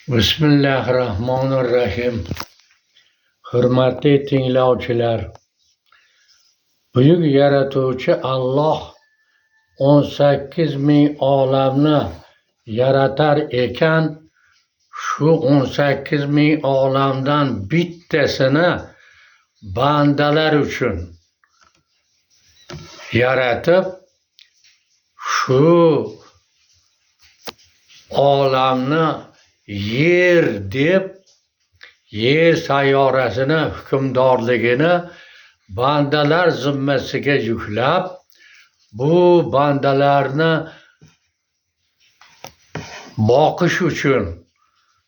Bismillahirrohmanirrohim. Hurmatli tinglovchilar, buyuk yaratuvchi Alloh 18 ming olamni yaratar ekan, shu 18 ming olamdan bittasini bandalar uchun yaratib, shu olamni yer deb, yer sayyorasini hukmdorligini bandalar zimmasiga yuklab, bu bandalarni boqish uchun,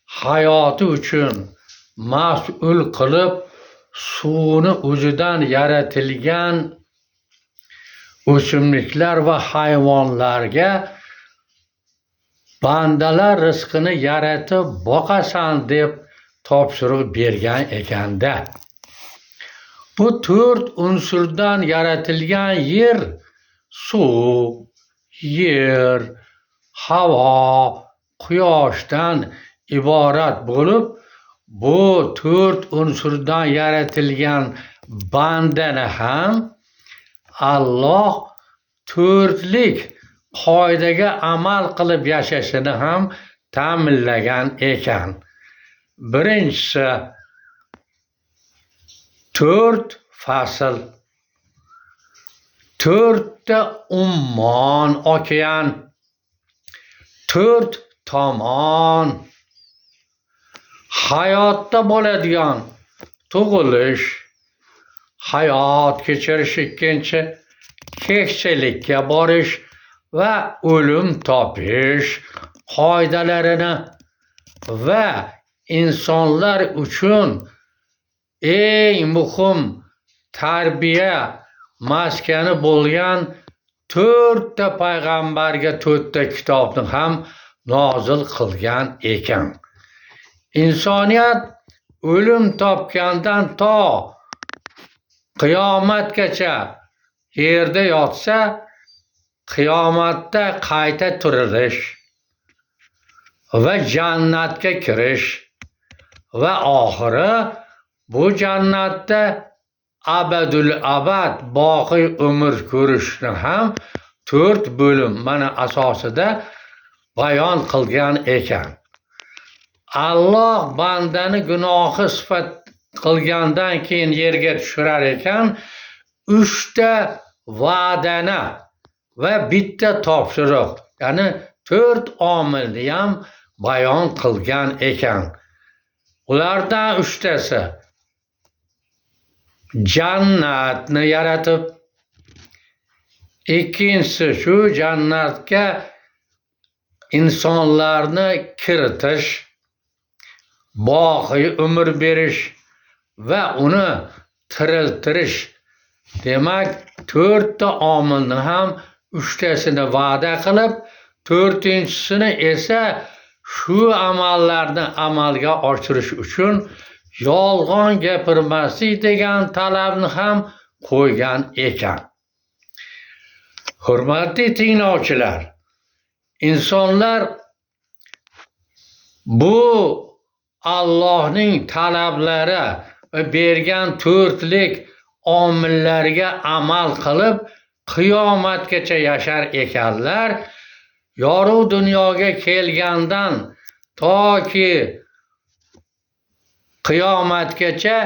hayoti uchun mas'ul qilib, suvni o'zidan yaratilgan o'simliklar va hayvonlarga bandalar rizqini yaratib boqasan deb topshiriq bergan ekanda. Bu to'rt unsurdan yaratilgan yer suv, yer, havo, quyoshdan iborat bo'lib, bu to'rt unsurdan yaratilgan bandani ham Alloh to'rtlik qoidaga amal qilib yashashini ham ta'minlagan ekan. Birinchisi to'rt fasl, to'rtta ummon okean, to'rt tomon, hayotda bo'ladigan tug'ilish, hayot kechirish, ikkinchi keksalikka borish va o'lim topish qoidalarini va insonlar uchun eng muhim tarbiya maskani bo'lgan to'rtta payg'ambarga to'rtta kitobni ham nozil qilgan ekan. Insoniyat o'lim topgandan to qiyomatgacha yerda yotsa, qiyomatda qayta turilish va jannatga kirish va oxiri bu jannatda abadul abad boqiy umr ko'rishni ham to'rt bo'lim mana asosida bayon qilgan ekan. Alloh bandani gunohi sifat qilgandan keyin yerga tushirar ekan, uchta va'dani va bitta topshiriq, ya'ni to'rt omilni ham bayon qilgan ekan. Ulardan uchtasi jannatni yaratib, ikkinchisi shu jannatga insonlarni kiritish, boqiy umr berish va uni tiriltirish. Demak, to'rtta omilni ham uchtasini va'da qilib, to'rtinchisini esa shu amallarni amalga oshirish uchun yolg'on gapirmaslik degan talabni ham qo'ygan ekan. Hurmatli tinglovchilar, insonlar bu Allohning talablari va bergan to'rtlik omillarga amal qilib qiyomatgacha yashar ekanlar. Yorug' dunyoga kelgandan toki qiyomatgacha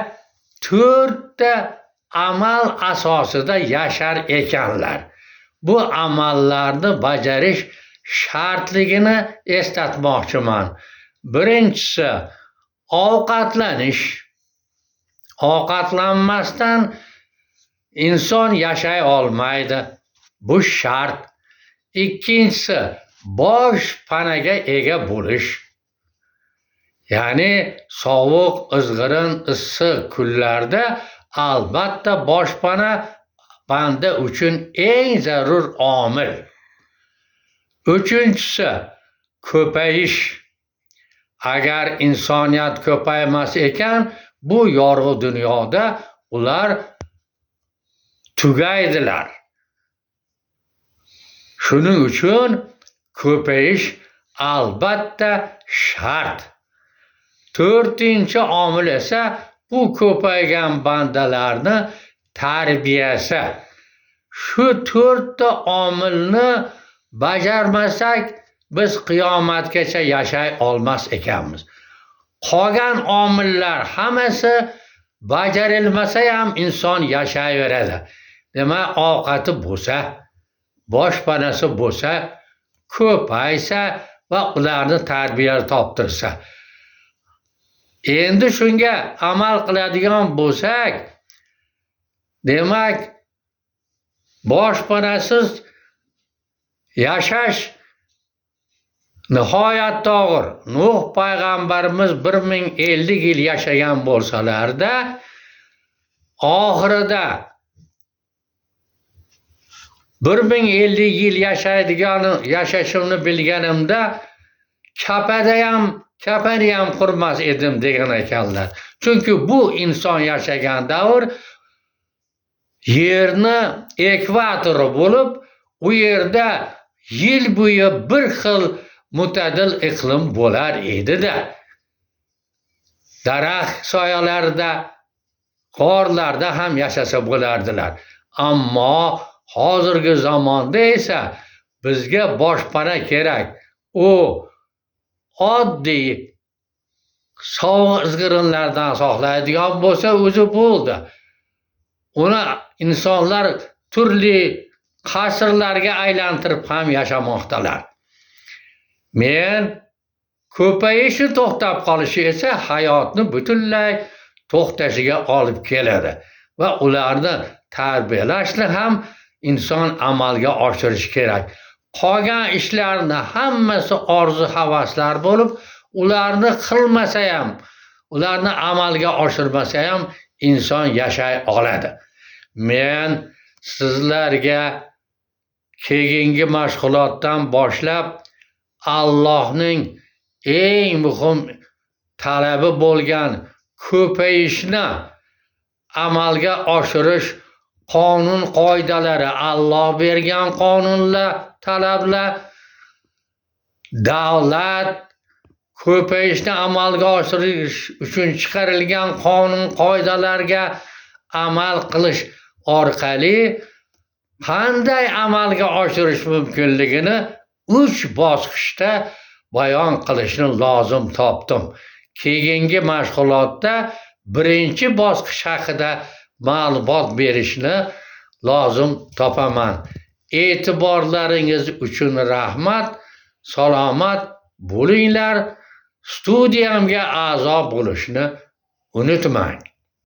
to'rtta amal asosida yashar ekanlar. Bu amallarni bajarish shartligini eslatmoqchiman. Birinchisi ovqatlanish. Ovqatlanmasdan inson yashay olmaydi. Bu shart. Ikkinchisi boshpanaga ega bo'lish. Ya'ni sovuq, izg'irin, issiq kunlarda albatta boshpana banda uchun eng zarur omil. Uchinchisi ko'payish. Agar insoniyat ko'paymas ekan, bu yorug' dunyoda ular tugaydilar. Shuning uchun ko'payish albatta shart. To'rtinchi omil esa bu ko'paygan bandalarni tarbiyasi. Shu to'rtta omilni bajarmasak, biz qiyomatgacha yashay olmas ekanmiz. Qolgan omillar hammasi bajarilmasa ham inson yashayveradi. Demak, ovqati bo'lsa, boshpanasi bo'lsa, ko'paysa va ularni tarbiya toptirsa. Endi shunga amal qiladigan bo'lsak, demak, boshpanasiz yashash nihoyatda og'ir. Nuh payg'ambarimiz 1050 yil yashagan bo'lsalarda, oxirida 1050 yil yashashimni bilganimda kapani ham qurmas edim degan ekanlar. Chunki bu inson yashagan davr yerni ekvatori bo'lib, u yerda yil bo'yi bir xil mutadil iqlim bo'lar edi-da. Daraxt soyalarida, qorlarda ham yashasa bo'lardilar. Ammo hozirgi zamonda esa bizga boshpana kerak. U oddiy sovuq izg'irinlardan saqlaydigan bo'lsa o'zi bo'ldi. Uni insonlar turli qasrlarga aylantirib ham yashamoqdalar. Men ko'payishi to'xtab qolishi esa hayotni butunlay to'xtashiga olib keladi va ularni tarbiyalashni ham inson amalga oshirishi kerak. Qolgan ishlarni hammasi orzu havaslar bo'lib, ularni qilmasa ham, ularni amalga oshirmasa ham inson yashay oladi. Men sizlarga keyingi mashg'ulotdan boshlab Allohning eng muhim talabi bo'lgan ko'payishni amalga oshirish qonun qoidalari, Alloh bergan qonunlar, talablar, davlat ko'payishni amalga oshirish uchun chiqarilgan qonun qoidalarga amal qilish orqali qanday amalga oshirish mumkinligini 3 bosqichda bayon qilishni lozim topdim. Keyingi mashg'ulotda birinchi bosqich haqida ma'lumot berishni lozim topaman. E'tiborlaringiz uchun rahmat. Salomat bo'linglar. Studiyamga a'zo bo'lishni unutmang.